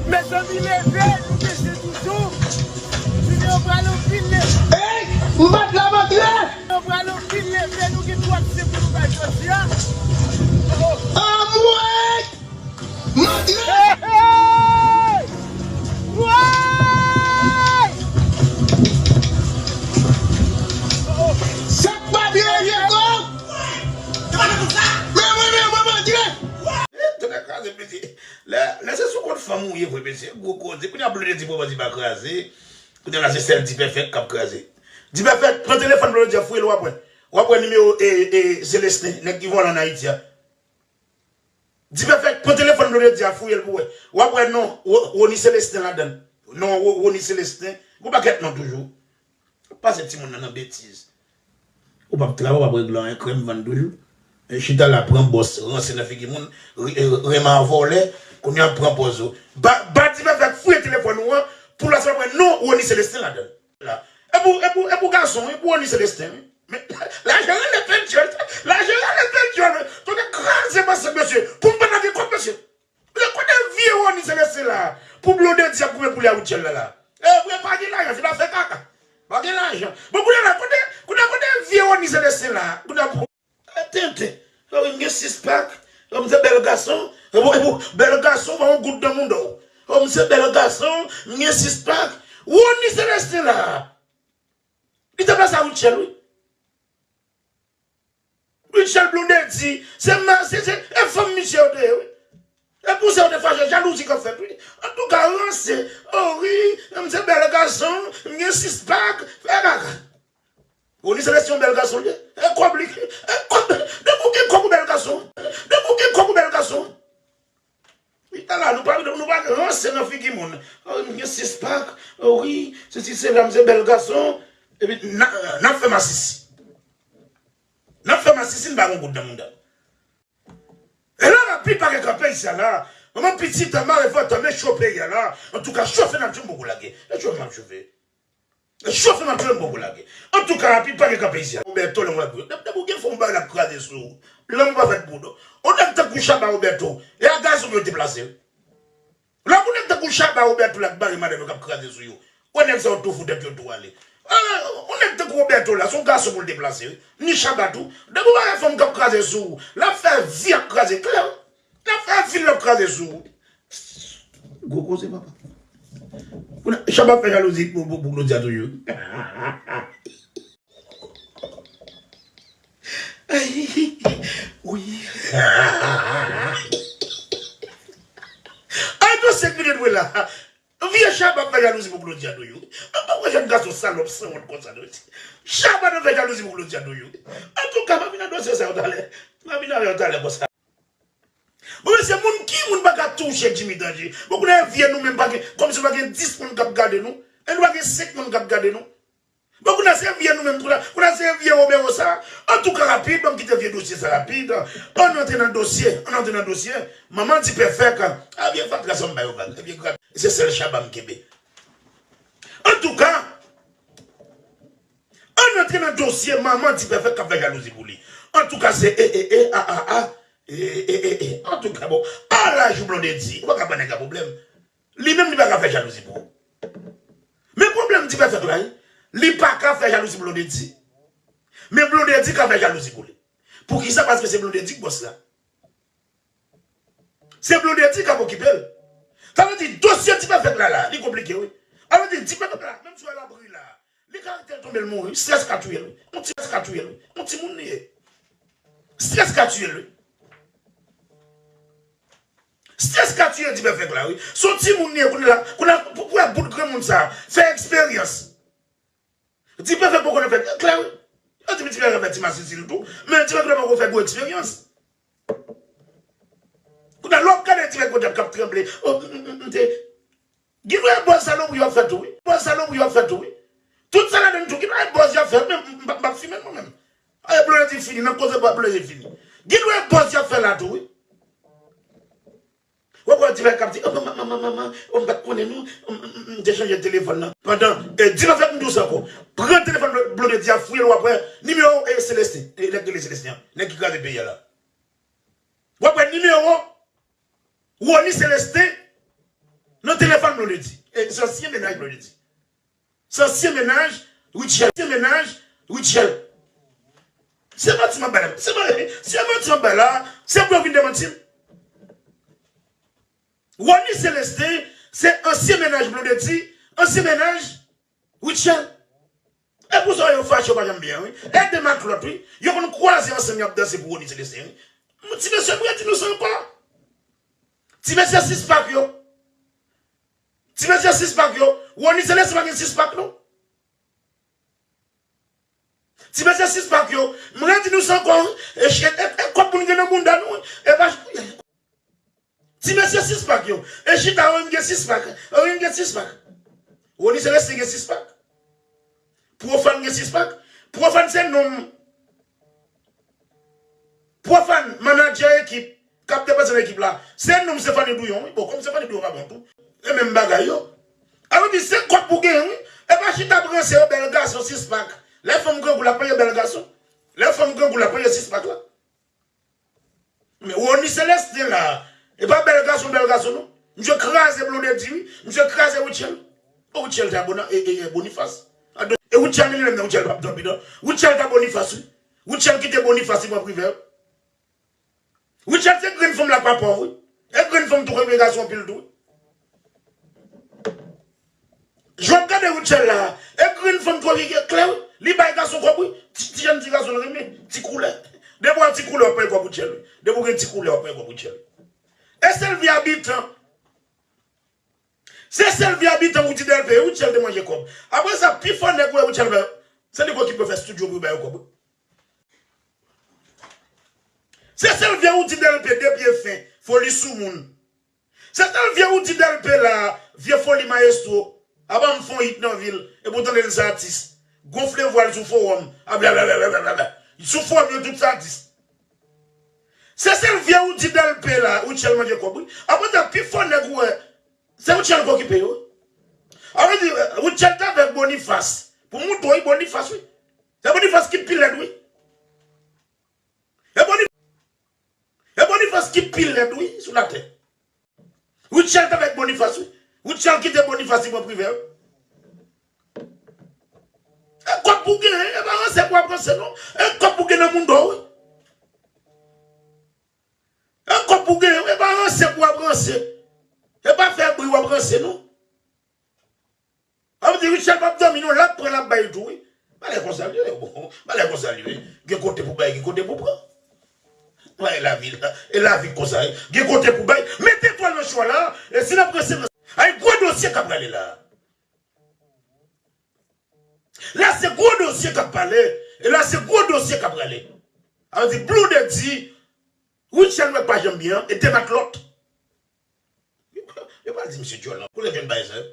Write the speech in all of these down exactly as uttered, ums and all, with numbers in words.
Mezanmi, leve, nou bezwen toujou. Junior pral anpil leve. Ey, m pa t la, m antre. Junior pral anpil leve, nou gen twòp se pou nou bay jodi a. Oh, oh. Anmwey! M antre! Hey, hey! Woy! Oh, oh. Sa k pa byen, Jeko? Men mwen, men mwen, m antre! Tonnè kraze, mesye. Lè, lè se sou kont fanm ou ye vre, mesye, gwo koze. Kounye a Blondedy pran bandi pa kraze. Kounye a la se sèl Dipèfèk k ap kraze. Dipèfèk, pran telefòn Blondedy a, fouye l, w ap wè. W ap wè nimewo, e, e, Celestin, nèg ki vòlè ann Ayiti a. Dipèfèk, pran telefòn Blondedy a, fouye l pou wè. W ap wè non Wo-, Rony Celestin ladan l. Non Wo-, Rony Celestin. Gon pakèt non toujou. Pase timoun nan nan betiz. Ou p ap travay, ou p ap regle anyen, krèm vann toujou. E chita la, pran bòs, ranse nan figi moun, ri-, e, renmen a vòlè, kounye a pran pòz ou. Ba, ba Dipèfèk fouye telefòn ou an, pou lòs la pran non Rony Celestin ladan l. La. E pou, e pou, e pou gason, e pou Rony Celestin, wi. Men, lajan rele pèdyòl, lajan rele pèdyòl, tonnè kraze masank, mesye, pou m pa lage kòb, mesye. Kote vye Rony Celestin la? Pou Blondedy ap koupe poulè a Rutshelle la la. E vre, pa gen lajan, fin afè kaka. Pa gen lajan. Bon, kounye a la, kote, kounye a, kote vye Rony Celestin la? Kounye a pou. E tenten. O, m gen sis pak. O, m se bèl gason. E pou, e pou, bèl gason, pa yon goud nan mouda w. O, m se bèl gason, m gen sis pak. Rony Celestin la. Li te pase a Rutshelle, wi. Rutshelle, Blondedy, se ma-, se, se, e fanm misye yo te ye, wi. E pou sa yo te fache, jalouzi k ap fèt, wi. Antouka, ranse, o wi, m se bèl gason, m gen sis pak, fè kaka. Rony Celestin yon bèl gason, li ye. E kòb li, e kòb, depi w gen kòb ou bèl gason. Depi w gen kòb ou bèl gason. Li ta la, nou pa, nou pa ranse nan figi moun. O, m gen sis pak. O wi, sesi sela, m se bèl gason. Epi, n a, n ap fè masisi. N ap fè masisi, n pa gon goud nan mouda. E la, la pli pake kanpe isi a la. Manman pitit, mare fò, tanmen cho peyi a la. Antouka, chofe n ap chofe, m poko lage. E chofe m ap chofe. Chofe m ap chofe, m poko lage. Antouka, pi pa gen kanpe isi a. Roberto, lè m wè pou yo. Depi, depi ou gen fòm, ou bay l ap kraze sou ou. Lanmou pa fèt pou ou, non. Yon nèg tankou Shabba Roberto, e a gason pou yo deplase, wi. Lè yon nèg tankou Shabba Roberto la k bare madanm yo k ap kraze sou yo. Wè nèg sa yo tou fou tèt yo tou ale. Ah, yon nèg tankou Roberto la, se yon gason pou l deplase, wi. Ni Shabba tou. Depi ou pa gen fanm k ap kraze sou ou, l ap fè vi ap kraze, klè, wi. L ap fè vi l ap kraze sou ou. Gwo koze, papa. Kounye a, Shabba ap fè jalouzi pou, pou, pou Claudia toujou. Ay, wi. Ay, nou se vide dwe la. Vye Shabba ap fè jalouzi pou Claudia toujou. An pa wè jèn gason salòp sanwont konsa, non. Shabba nan fè jalouzi pou Claudia toujou. Antouka, m ap vin nan dosye sa yo talè. M ap vin avè yo talè konsa. Bon, mesye, moun ki moun pa ka touche Jimmy Danje? Bon, kounye a vye nou menm pa gen, kòmsi nou pa gen dis moun k ap gade nou. E nou pa gen senk moun k ap gade nou. Bon, kounye a se vye nou menm, kounye a, kounye a se vye Romero sa. Antouka, rapid, ban m kite vye dosye sa rapid. Ann antre nan dosye, ann antre nan dosye. Manman Dipèfèk, a vye fatra sa m ba yo vag. Vye gra-, se sèl Shabba m kenbe. Antouka, ann antre nan dosye manman Dipèfèk k ap fè jalouzi pou li. Antouka, se e, e, e, a, a, a, e, e, e, e, e. Antouka, bon, a laj ou Blondedy, ou pa ka ban nèg la pwoblèm. Li menm, li pa ka fè jalouzi pou ou. Men pwoblèm Dipèfèk la, wi, li pa ka fè jalouzi pou Blondedy. Men Blondedy ka fè jalouzi pou li. Poukisa? Paske se Blondedy k bòs la. Se Blondedy k ap okipe l. Sa vle di, dosye Dipèfèk la, la, li konplike, wi. Sa vle di, Dipèfèk la, menm si w wè l ap ri la, li karaktè l tonbe, l mouri, strès ka touye l, wi. Yon ti strès ka touye l, wi. Yon timoun li ye. Strès ka touye l, wi. Strès ka touye Dipèfèk la, wi. Se yon timoun li ye, kounye a, kounye a, pou, pou wè bout granmoun sa, fè eksperyans. Dipèfèk poko nan fè klè, wi. Yo di Dipèfèk fè ti masisi l tou, men Dipèfèk poko fè gwo eksperyans. Kounye a, lè w ap gade Dipèfèk kote k ap tranble, o, m, m, m, m te. Gen dwa e bòz salopri yo ap fè tou, wi. Bòz salopri yo ap fè tou, wi. Tout sa ladan tou, gen dwa e bòz y ap fè, men m, m, m p ap fimen mwen menm. Ay, Blondedy fini, nan koze pa Blondedy fini. Gen dwa e bòz y ap fè la tou, wi. W ap wè Dipèfèk k ap di, o, manman, manman, manman, o, m pa t konnen non, m, m, m, m te chanje telefòn nan. Pandan, e, Dipèfèk m di w sa ankò. Pran telefòn Blo-, Blondedy a, fouye l, w ap wè nimewo, e, Celestin, e, nèg ki rele Celestin an, nèg ki kraze peyi a la. W ap wè nimewo Rony Celestin nan telefòn Blondedy. E se ansyen mennaj Blondedy. Se ansyen mennaj Rutshelle. Ansyen mennaj Rutshelle. Se manti m ap bay la. Se man- se manti m ap bay la. Se pou yo vin demanti m. Rony Celestin, se ansyen mennaj Blondedy, ansyen mennaj Rutshelle. E pou sa yo fache, yo pa janm byen, wi. E de matlòt, wi. Yo konn kwaze ansanm, y ap danse pou Rony Celestin, wi. Ti mesye, m redi nou sa ankò. Ti mesye six pack yo. Ti mesye six pack yo. Rony Celestin pa gen six pack, non. Ti mesye six pack yo. M redi nou sa ankò, wi. E, e, e, e kòb moun gen nan bounda nou, wi. E pa Ti mesye six pack yo. E chita, Orim gen six pack. Orim gen six pack. Rony Celestin gen six pack. Profane gen six pack. Profane se nonm. Profane, manadjè ekip, k ap depanse nan ekip la. Se nonm Stéphanie Douyon, wi. Bon, kòm Stéphanie Douyon pa bon tou. E menm bagay yo. A vle di, se kòb pou genyen, wi. E pa chita ap ranse yon bèl gason six pack. Lè fanm grangou l ap manje bèl gason. Lè fanm grangou l ap manje six pack la. Men Rony Celestin la, e pa bèl gason, bèl gason non. Misye kraze Blondedy, wi. Misye kraze Rutshelle. O, Rutshelle te abona, e, e, e Boniface. A do- E Rutshelle li menm nan, Rutshelle p ap dòmi non. Rutshelle ta Boniface, wi. Rutshelle kite Boniface, li pran Privè. Rutshelle se grenn fanm la pa pòv, wi. E grenn fanm tou konn gason anpil tou, wi. Jan w ap gade Rutshelle la, e grenn fanm twò vye klè, wi. Li bay gason kòb, wi. Ti, ti jèn ti gason l renmen. Ti koulè. Depi w ti koulè, w ap pran kòb Rutshelle, wi. Depi w gen ti koulè, w ap pran kòb Rutshelle, wi. E sèl vi abitan. Se sèl vi abitan Roody Delpé, Rutshelle te manje kòb. Apre sa, pi fò nèg wè Rutshelle fè, se li k okipe fè estidyo pou yo ba yo kòb, wi. Se sèl vye Roody Delpé, de pye fen, foli sou moun. Se sèl vye Roody Delpé la, vye foli mayestwo. Apa m fè yon hit nan vil, epi w tande l se atis. Gonfle vwa l sou fowòm. A blablabla. Sou fowòm yo tout se atis. Se sèl vye Roody Delpé la, Rutshelle manje kòb, wi. Apre sa, pi fò nèg ou wè, se Rutshelle k okipe yo. A vle di, Rutshelle t avèk Boniface. Pou mouton, wi, Boniface, wi. Se Boniface ki pi lèd, wi. E Boni- E Boniface ki pi lèd, wi, sou latè. Rutshelle t avèk Boniface, wi. Rutshelle kite Boniface, li pran Privè, wi. E kòb pou genyen, e pa ranse pou ap ranse, non. E kòb pou gen nan bounda w, wi. E kòb pou genyen, e pa ranse pou ap ranse. E pa fè bri w ap ranse, non. A vle di Rutshelle p ap dòmi non, l ap pran, l ap bay tou, wi. Bagay konsa l ye, bon, bagay konsa l ye. Gen kote pou bay, gen kote pou pran. Bagay lavi la, e lavi konsa, wi. Gen kote pou bay. Mete etwal nan cho a la, e si n ap ranse, ranse. Ay, gwo dosye k ap prale la. La, se gwo dosye k ap pale, e la, se gwo dosye k ap prale. A vle di, Blondedy, Rutshelle wè k pa janm byen, e de matlòt. Yo pral di misye dyòl lan. Kote l jwenn bagay sa yo?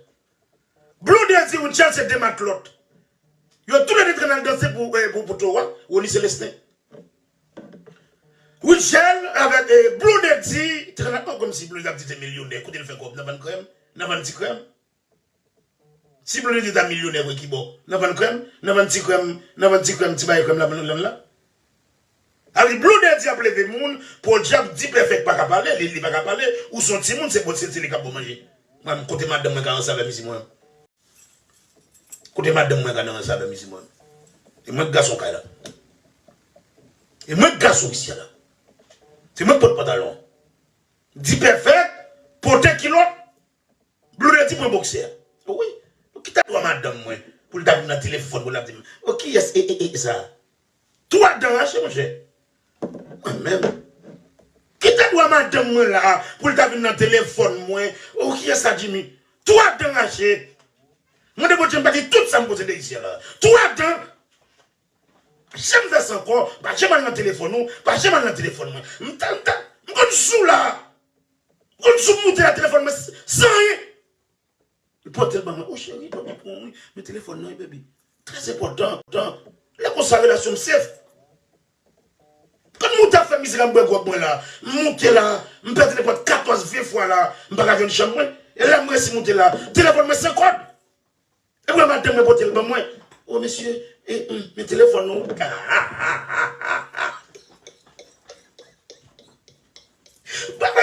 Blondedy di Rutshelle se de matlòt. Yo toulède te konn al danse pou, eh, pou, pou Towa, Rony Celestin. Rutshelle avèk, eh, Blondedy te konn al, oh, kòmsi Blondedy ap di te milyonè. Kote l fè kòb? Nan vann krèm? Nan vann ti krèm? Si Blondedy ta milyonè vre, ki bò? Nan vann krèm? Nan vann ti krèm, nan vann ti krèm, ti bagay krèm la, vann la. Avè Blondedy ap leve moun, Paul Diab, Dipèfèk pa ka pale, li, li pa ka pale, ou se yon timoun, se pou se, se li k ap ba w manje. Mwen, kote madanm mwen ka ranse avè m isi, mwen? Kote madanm mwen ka nan ranse avè m isi, mwen? E mwen k gason kay la. E mwen k gason isi a la. Se mwen k pot pantalon. Dipèfèk, pote kilòt. Blondedy pran boksè. Wi. Ki ta dwa madanm mwen pou l ta vin nan telefòn pou l ap di m, oh, kiyès e, e, e, e sa? Twa dan rache, monchè. Mwen menm. Ki ta dwa madanm mwen la pou l ta vin nan telefòn mwen? Oh, kiyès sa, Jimmy? Twa dan rache. Mande Bondye m pa di tout sa m posede isi a la. Twa dan. Pa janm fè sa ankò, pa janm al nan telefòn ou, pa janm al nan telefòn mwen. M ta, m ta, m konn sou la. M konn sou moute la, telefòn mwen s-, san anyen. Li pote l ban mwen. Oh, cheri, baby, pran wi. Men telefòn nan, wi, baby. Trè enpòtan, enpòtan. Lè konsa, relasyon m safe. Konn moute ap fè mizik la, m bwè gwòg mwen la. M moute la, m pèdi nenpòt katòz, ven fwa la, m pa ka jwenn chanm mwen. E lè m resi moute la, telefòn mwen san kòd. Epi madanm mwen pote l ban mwen. O mesye, e, mm, men telefòn nou. Bagay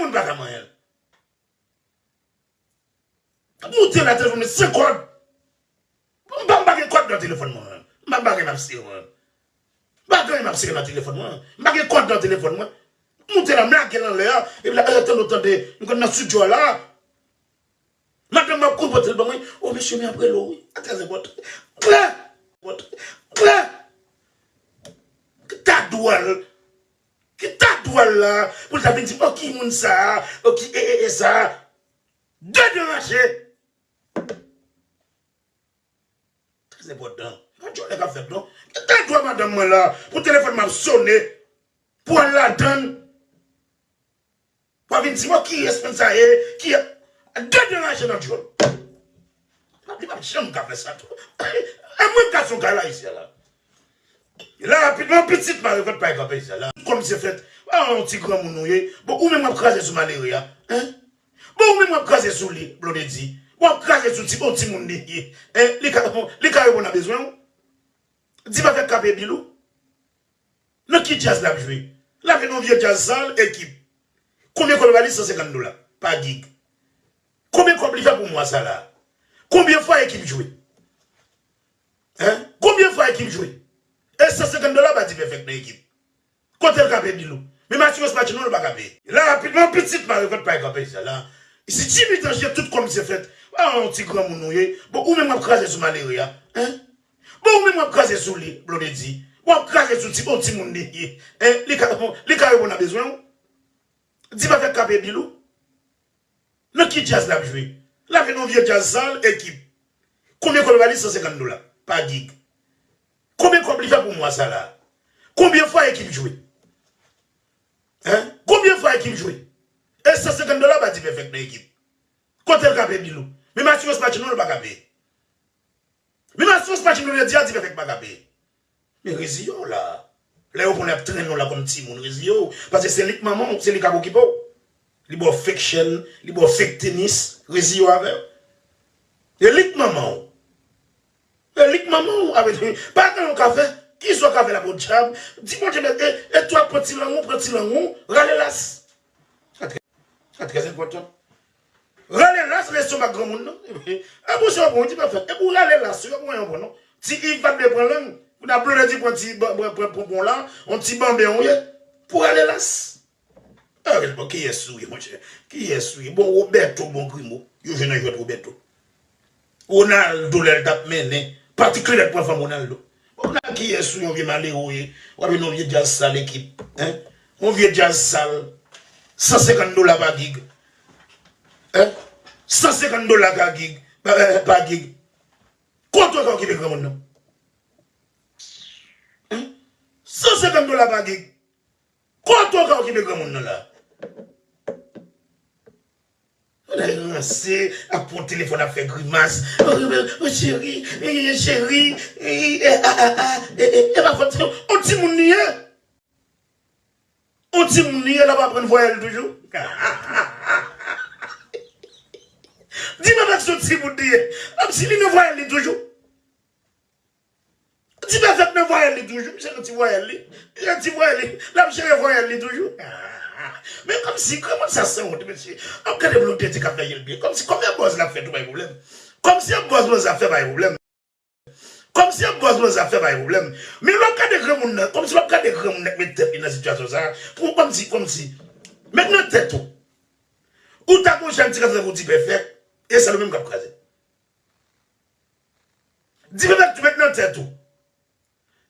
moun pa ka manyen l. Moute la telefòn mwen san kòd. M pa, m pa gen kòd nan telefòn mwen. M pa, m pa gen m ap sere mwen. M pa gen m ap sere nan telefòn mwen. M pa gen kòd nan telefòn mwen. Moute la, m lage l anlè a. Epi la, eh, tande, tande. M konn nan estidyo a la. Madanm mwen ap kouri pote l ban mwen. O, mesye, men ap rele w, wi. A trè enpòtan. Klè! Klè! Ki ta dwòl. Ki ta dwòl la. Pou l ta vin di m, o, ki moun sa a? O, ki e, e, e sa a? De, de rache. Trè enpòtan. E pa djòlè k ap fèt, non. Ki ta dwòl madanm mwen la. Pou telefòn mwen ap sone. Pou al ladann. Pou al vin di m, o, ki responsab sa ye? Ki de, de rache nan djòl. Li p ap janm ka fè sa tou. E mwen gason kay la isi a la. La rapidman, pitit mare fèt pa kanpe isi a la. Kòm se fèt. A, yon ti granmoun ou ye. Bon, ou menm w ap kraze sou malere a. Hein? Bon, ou menm w ap kraze sou li, Blondedy. W ap kraze sou ti, bon, timoun li ye. Hein? Li ka, li ka reponn a bezwen w. Di pa fèk kape bil ou. Nan ki djaz l ap jwe? L ap jwe nan vye djaz sal, Ekip. Konbyen kòb li ba li? San senkant dola pa gig. Konbyen kòb li fè pou mwa sa la? Konbyen fwa Ekip jwe? Hein? Konbyen fwa Ekip jwe? E san senkant dola pa Ti Pèfèk nan Ekip. Kote l kape bil ou? Menm asirans machin ou l pa kape. La rapidman, pitit mare fèt pa kanpe sa la. Si Jimmy Danje tout kòm se fèt. A, yon ti granmoun ou ye. Bon, ou menm w ap kraze sou malere a. Hein? Bon, ou menm w ap kraze sou li, Blondedy. W ap kraze sou ti, bon, timoun li ye. Hein? Li ka, li ka reponn a bezwen w. Di pa fèk kape bil ou. Nan ki djaz l ap jwe? L ap jwe nan vye djaz sal, Ekip. Konbyen kòb li ba li? San senkant dola pa gig. Konbyen kòb li fè pou mwa sa la? Konbyen fwa Ekip jwe? Hein? Konbyen fwa Ekip jwe? E san senkant dola pa Ti Pèfèk nan Ekip. Kote l kape bil ou? Menm asirans machin ou l pa kape. Menm asirans machin ou l di a Ti Pèfèk pa kape. Men reziye w la. Lè yo pran w ap trennen w la kòm timoun, reziye w. Paske se li k manman w, se li k ap okipe w. Li ba w fake chen, li ba w fake tenis, reziye w avè l. E li k manman w. E li k manman w, avè, pa gen yon ka fè. Kisa w ka fè la podyab? Di Bondye, e, e twa pran ti lang ou, pran ti lang ou, rale las. Sa trè, sa trè enpòtan. Rale las lestomak granmoun nan. E pou se yon bon, di pa fèt. E pou rale las, se yon bon, yon bon, non. Ti Iv pa t vle pran lang. Pou n ap blonde di pran ti, pran, pran, pran, pran bon la, yon ti banben ou ye. Pou rale las. Ah, bon, kiyès ou ye, monchè? Kiyès ou ye? Bon, Roberto, bon grimo. Yo jwenn nan jwèt Roberto. Ronaldo, lè l t ap mennen. Patrick Kluivert pran fanm Ronaldo. Bon, nan kiyès ou yon vye malere ou ye? W ap vin yon vye djaz sal Ekip. Hein? Yon vye djaz sal. San senkant dola pa gig. Hein? San senkant dola pa gig. Pa, pa, pa gig. Kote w ka okipe granmoun nan? Hein? San senkant dola pa gig. Kote w ka okipe granmoun nan la? Moun nan ranse, ap pran telefòn, ap fè grimas. O, o, o, cheri, e, e, cheri, e, e, a, a, a, e, e, e pa fòt, on timoun li ye. On timoun li ye, l ap aprann vwayèl toujou. Di m avèk son timoun li ye. Ap si li nan vwayèl li toujou. Ti Pèfèk nan vwayèl li toujou, misye nan ti vwayèl li. Misye nan ti vwayèl li. L ap jere vwayèl li toujou. Men kòmsi granmoun sa sanwont, mesye. Ap gade Blondedy k ap fè je l byen. Kòmsi konbyen bòz l ap fè tou bay pwoblèm. Kòmsi ap bòz Blondedy ap fè bay pwoblèm. Kòmsi ap bòz Blondedy ap fè bay pwoblèm. Men lè w ap gade granmoun nan, kòmsi lè w ap gade granmoun nan k met tèt li nan sitiyasyon sa, pou kòmsi, kòmsi. Met nan tèt ou. Ou ta gon jèn ti gason tankou Ti Pèfèk, e sèl ou menm k ap kraze. Di Pèfèk tou met nan tèt ou.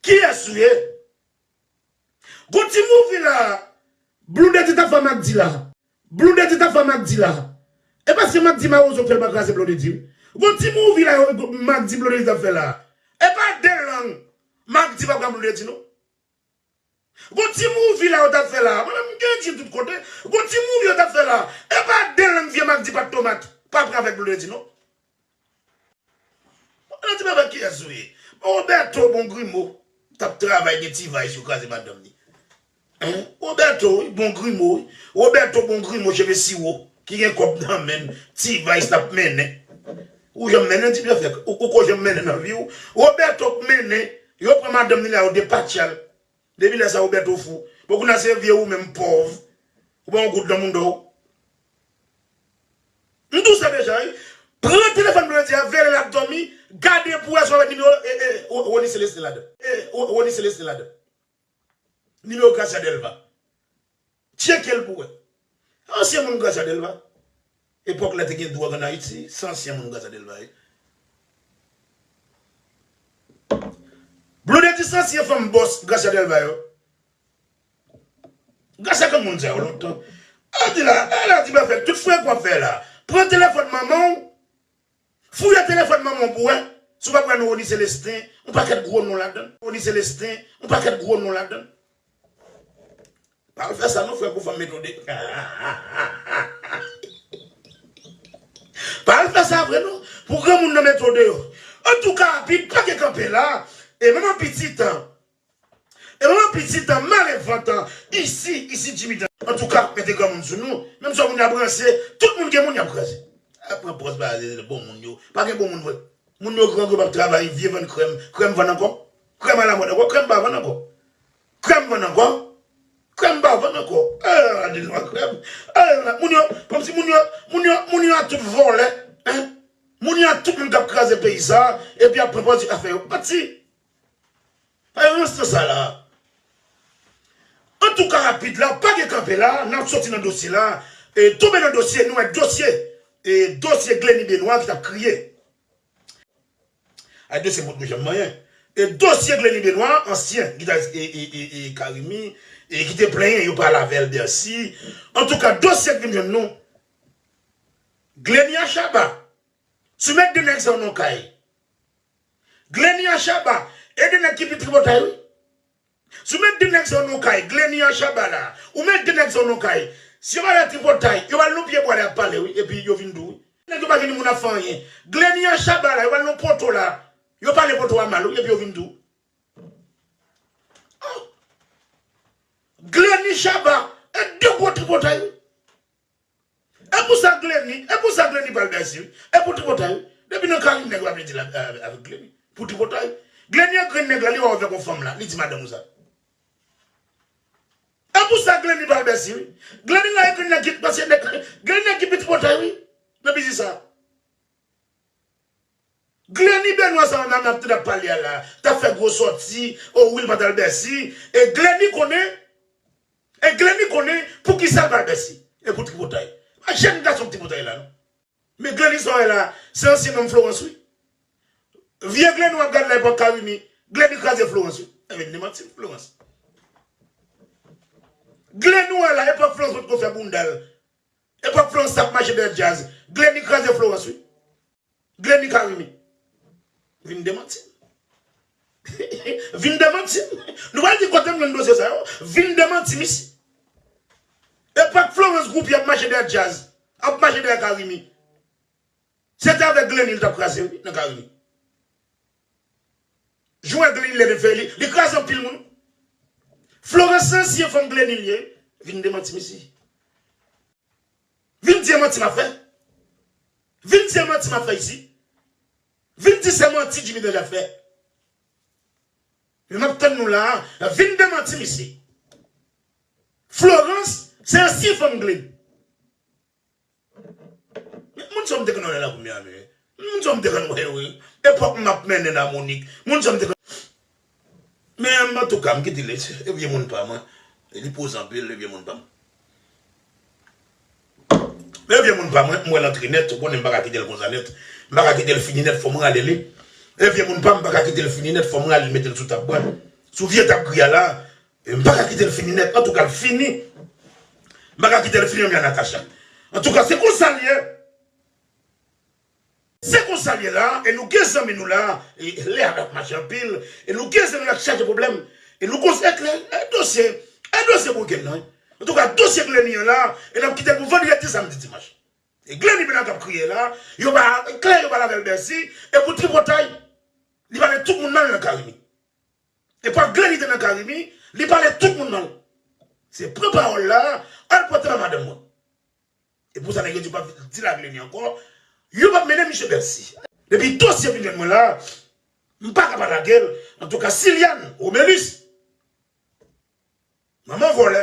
Kiyès ou ye? Gon ti movie la Blondedy t ap fè Mack D la. Blondedy t ap fè Mack D la. E paske Mack D mawozo k fè l pa kraze Blondedy. Gon ti movie la Mack D Blondedy t ap fè la. E pa de lang Mack D pa pran Blondedy non. Gon ti movie la yo t ap fè la. Mwen menm m gen di tout kote. Gon ti movie yo t ap fè la. E pa de lang vye Mack D pa t tomat pa pran avèk Blondedy non. Mwen di baba kiyès ou ye? Bon, Roberto bon grimo t ap travay gen T-Vice yo kraze madanm li. Hein? Roberto wi, bon grimo wi. Roberto bon grimo cheve siwo ki gen kòb nan men l. T-Vice t ap mennen. Ou janm mennen ti byen fèk. Ou, ou ko janm mennen nan vi w. Roberto k mennen. Yo pran madanm li la yo depatcha l. Depi lè sa Roberto fou. Bon kounye a se vye ou menm pòv. Ou pa yon goud nan mouda w. M di w sa deja wi. Pran telefòn Blondedy a, veye l ap dòmi, gade pou wè si w ap wè nimewo e, e, Rony Celestin ladan. E, Rony Celestin ladan. Nimewo Gracia Delva. Tcheke l pou wè. Ansyen moun Gracia Delva. Epòk lè te gen dwòg ann Ayiti, se ansyen moun Gracia Delva ye. Blondedy se ansyen fanm bòs Gracia Delva yo. Gracia konn moun sa yo lontan. A di la, a la di pa fè tout frè k w ap fè la. Pran telefòn manman w, fouye telefòn manman w pou wè si w pa pran Rony Celestin, yon pakèt gwo non ladan l. Rony Celestin, yon pakèt gwo non ladan l. Pa al fè sa non frè pou fanm metode. Pa al fè sa vre non. Pou granmoun nan metode yo. Antouka, pi pa gen kanpe la. E manman pitit an. E manman pitit an mare vant an. Isi, isi Jimmy Dan. Antouka, mete granmoun sou nou. Menm si yon moun ap ranse, tout moun gen moun y ap kraze. Ap pran pòz pa bon moun yo. Pa gen bon moun vre. Moun yo grangou p ap travay, vye vann krèm. Krèm vann ankò? Krèm alamòd ankò? Krèm pa vann ankò? Krèm vann ankò? Krèm pa vann ankò? Eh, ade nwa krèm. Eh, moun yo, kòmsi moun yo, moun yo, moun yo a tout vòlè, hein? Moun yo a tout moun k ap kraze peyi sa, epi ap pran pòz afè yo. Manti. Pa gen rans nan sa la. Antouka, rapid la, pa gen kanpe la, n ap soti nan dosye la. E, tonbe nan dosye, nou wè dosye. E, dosye Gleny Benoît ki t ap kriye. Ay, dosye potko janm manyen. E, dosye Gleny Benoît, ansyen gitaris e, e, e, e Carimi, e ki te plenyen yo pa lave l Bèsi. Antouka, dosye k vin jwenn nou. Gleny a Shabba. Si w met de nèg sa w nan kay. Gleny a Shabba, e de nèg ki pi tripotay wi. Si w met de nèg sa w nan kay, Gleny a Shabba la, ou met de nèg sa w nan kay. Si yo pa la tripotay, yo pa l nan pye bwa la y ap pale wi, epi yo vin di w wi. Nèg yo pa vin di moun ap fè anyen. Gleny a Shabba la, yo pa l nan poto la, yo pale poto a mal wi, epi yo vin di w. Oh! Gleny Shabba, e de gwo tripotay wi. E pou sa Gleny, e pou sa Gleny pral Bèsi wi. E pou tripotay wi. Depi nan Carimi nèg yo ap redi la avè- avèk Gleny. Pou tripotay. Gleny e grenn nèg la, li wè w avèk yon fanm la, li di madanm ou sa. E pou sa Gleny pral Bèsi wi. Gleny la e grenn nèg ki, paske nèg, grenn nèg ki pi tripotay wi. Nan biznis sa. Gleny Benoît sa nan n ap tande ap pale a la, t ap fè gwo sòti, o wi l pa t al Bèsi, e Gleny konnen, e Gleny konnen poukisa l pa al Bèsi, e pou tripotay. Pa jèn gason k tripotay la non. Men Gleny sa w wè la, se ansyen nonm Florence wi. Vye Gleny w ap gad la epòk Carimi, Gleny kraze Florence wi. E vin demanti m Florence. Gleny w wè la, epòk Florence potko fè bounda l. Epòk Florence t ap mache dèyè djaz, Gleny kraze Florence wi. Gleny Carimi. Vin demanti m. Vin demanti m. Nou pral di kote m jwenn dosye sa yo. Vin demanti m isi. Epòk Florence Groupie ap mache dèyè djaz, ap mache dèyè Carimi. Se te avèk Gleny l t ap kraze wi nan Carimi. Jwè Gleny lè l fè li, li kraze anpil moun. Florence se ansyen fanm Gleny l ye. Vin demanti m isi. Vin di e manti m ap fè. Vin di e manti m ap fè isi. Vin di se manti Jimmy Danja fè. Men m ap tann nou la a. Vin demanti m isi. Florence se ansyen fanm Gleny. Men moun sa m te konn wè la premye ane. Moun sa m te konn wè yo wi. Epòk m ap mennen nan Monik. Moun sa m te konn. Men antouka, m kite l. E vye moun pa mwen. E li poze anpil, e vye moun pa m. Men vye moun pa mwen, m wè l antre nèt, ou konnen m pa ka kite l konsa nèt. M pa ka kite l fini nèt, fò m rale li. E vye moun pa m, m pa ka kite l fini nèt, fò m rale l mete l sou tab mwen. Sou vye tab gri a la, E m pa ka kite l fini nèt. Antouka, l fini. M pa ka kite l fini, Mia Natacha. Antouka, se konsa l ye. Se konsa l ye la, e nou gen zanmi nou la, e lè a ap mache anpil, e nou gen zanmi nou la k chaje pwoblèm, e nou konsa e klè, e dosye, e dosye pou Glenn nan. Antouka, dosye Glenn nan la, e n ap kite l pou vandredi, samdi, dimanch. E Glenn nan k ap kriye la, yo pa, e klè yo pa lave l Bèsi, e pou tripotay, li pale tout moun mal nan Carimi. E pa Glenn li te nan Carimi, li pale tout moun mal. Se pran pawòl la, al pote ba madanm mwen. E pou sa nèg yo di pa di la Glenn ankò, yo p ap mennen misye Bèsi. Depi dosye vin jwenn mwen la, m pa ka pa lage l. Antouka, Siliane Romelus, manman vòlè,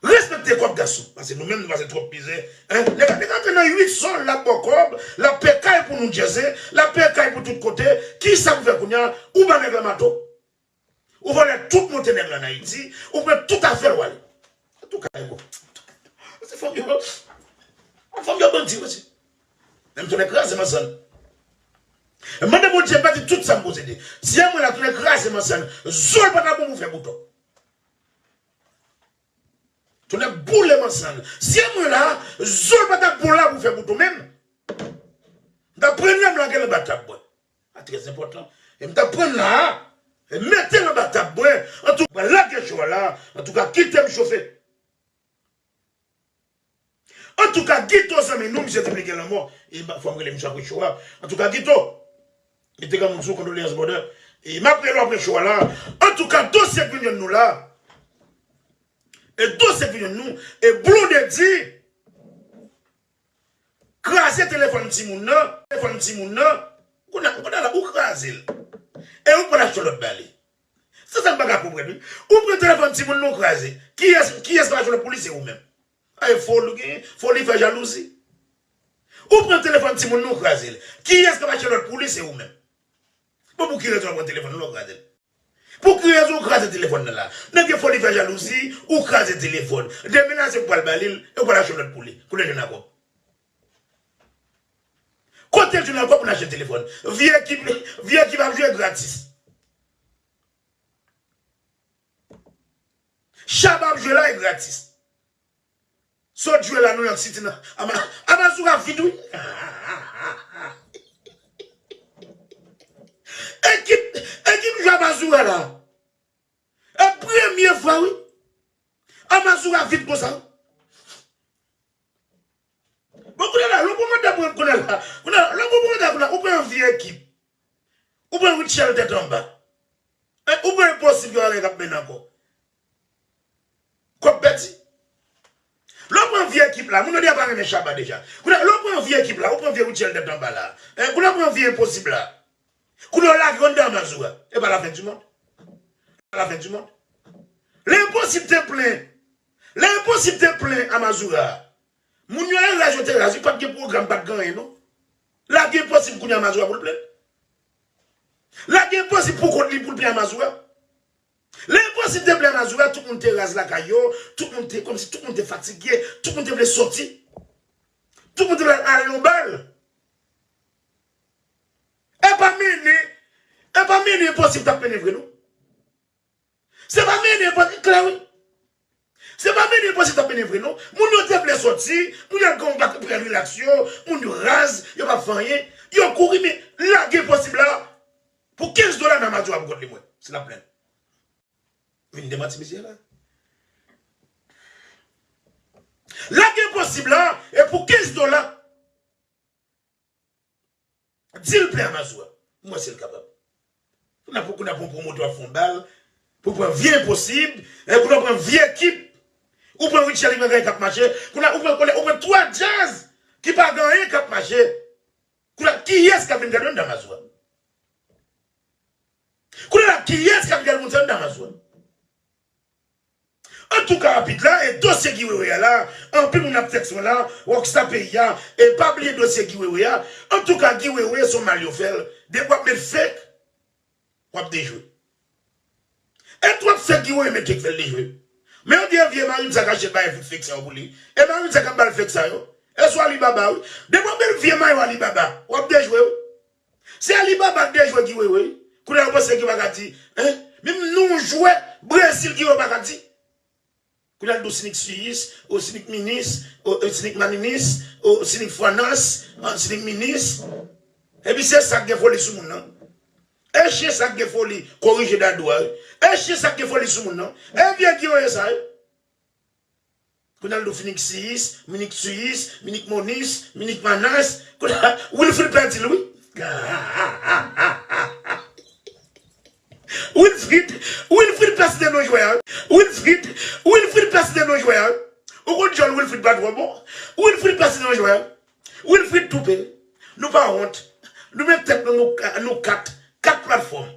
respekte kòb gason, paske nou menm nou pase twòp mizè. Hein? Nèg la, nèg la antre nan uit sòl, l ap ba w kòb, l ap peye kay pou New Jersey, l ap peye kay pou tout kote. Kisa pou fè kounye a? Ou ba nèg la mato. Ou vòlè tout monte nèg la ann Ayiti, ou pran tout afè l, w ale. Antouka, e bon. Se fanm yo, fanm yo bandi, mesye. Menm tounen kraze manzann. Mande Bondye pèdi tout sa m posede. Si e mwen la, tounen kraze manzann, zo l pa ta bon pou fè bouton. Tounen boule manzann. Si e mwen la, zo l pa ta bon la pou fè bouton menm. M ta pran l, m lage l anba tab mwen. A, trè enpòtan. E m ta pran l la, e mete l anba tab mwen. Antouka, lage cho a la. Antouka, kite m chofe. Antouka, Guito zanmi nou, misye di m li gen lanmò. E fò m rele misye apre cho a. Antouka, Guito, mete granmoun sou, kondoleyans, brother. E m ap rele w apre cho a la. Antouka, dosye k vin jwenn nou la. E dosye k vin jwenn nou. E Blondedy kraze telefòn timoun nan. Telefòn timoun nan. Kounye a, kounye a la, ou kraze l. E ou pral achte lòt ba li. Se sa m pa ka konprann, wi. Ou pran telefòn timoun nan, ou kraze. Kiyès, kiyès k ap achte lòt pou li? Se ou menm. A, e foli ou genyen, foli fè jalouzi. Ou pran telefòn timoun nan, ou kraze l. Kiyès k ap achte lòt pou li? Se ou menm. Bon, pou ki rezon w ap pran telefòn nan, ou kraze l? Pou ki rezon ou kraze telefòn nan la? Nèg yo foli fè jalouzi, ou kraze telefòn. Demen la, se ou pral ba li l, e ou pral achte lòt pou li. Kote l jwenn akò? Kote l jwenn akò pou l achte telefòn? Vye ekip, vye ekip ap jwe gratis. Shabba ap jwe la e gratis. Sot jwe la, New York City nan. Ama-, Amazura vit, wi. Ekip, ekip jwe Amazura la. E premye fwa, wi. Amazura vit konsa. Bon, kounye a la, lè w pran mandat, pran kounye a la. Kounye a la, lè w pran mandat, kounye a la, ou pran yon vye ekip. Ou pran Rutshelle tèt anba. E, ou pran Enposib yo avè k ap mennen ankò. Kòb pèdi. Lè w pran vye ekip la, moun yo deja pa renmen Shabba deja. Kounye a, lè w pran vye ekip la, ou pran vye Rutshelle tèt anba la. E, kounye a, ou pran vye Enposib la. Kounye a, ou lage yo anndan Amazura. E pa lafen di mond. E pa lafen di mond. Lè Enposib te plen. Lè Enposib te plen Amazura. Moun yo e raz yo te raz, wi, pa t gen pwogram, pa t gen anyen, non. Lage Enposib kounye a Amazura pou l plen. Lage Enposib pou kont li pou l plen Amazura. Lè Enposib te plen Amazura, tout moun te raz lakay yo, tout moun te, kòmsi tout moun te fatige, tout moun te vle soti. Tout moun te vle al nan bal. E pa mennen, e pa mennen Enposib t ap mennen vre, non. Se pa mennen Enposib, klè wi. Se pa mennen Enposib t ap mennen vre, non. Moun yo te vle soti, moun yo gen yon bak pran rilaks yo, moun yo raz, yo p ap fè anyen. Yo kouri, men lage Enposib la pou kenz dola nan Amazura pou kont li mwen, si l ap plen. Vin demanti misye la. Lage Enposib la, e pou kenz dola. Di l plen Amazura. M wè si l kapab. Kounye a pou, kounye a pou pwomotè ap fè yon bal, pou pran vye Enposib, e kounye a pran vye ekip. Ou pran Rutshelle, li pran gay k ap mache. Kounye a ou pran, kounye a ou pran twa djaz ki pa gen anyen k ap mache. Kounye a kiyès k ap vin gade anndan Amazura? Kounye a kiyès k ap vin gade moun sa anndan Amazura? Antouka, rapid la, e dosye Guy Wewe a la, anpil moun ap tèks mwen la, Rockstar peyi a, e pa bliye dosye Guy Wewe a. Antouka, Guy Wewe se yon mal yo fè l. Depi w ap met fake, w ap dejwe. E twòp fake Guy Wewe mete k fè l dejwe. Men yon vye, vye Maritza k achte bay fake sa yo pou li. E Maritza k ap ba l fake sa yo. E sou Alibaba, wi. Depi w ap met vye mayo Alibaba, w ap dejwe, wi. Se Alibaba k dejwe Guy Wewe, wi. Kounye a yo panse Guy pa ka di, hein? Menm non jwè, Brezil ki yo pa ka di. Kounye a l di w sinik siyis, ou sinik minis, ou sinik maninis, ou sinik fwanas, ou sinik minis. Epi se sa k gen foli sou moun nan. E chen sa k gen foli korije dadou a wi. E chen sa k gen foli sou moun nan. E vye ki yo ye sa wi. Kounye a l di w finik siyis, minik siyis, minik monis, minik manas. Kounye a Wilfrid pèdi l wi. Wilfrid, Wilfrid pèdi de non jwè a. Wilfrid, Wilfrid pèdi de non jwè a. Ou konn djòl Wilfrid pa twò bon. Wilfrid pèdi de non jwè a. Wilfrid toupe. Nou pa wont. Nou met tèt nou, nou, nou kat. Kat platfòm.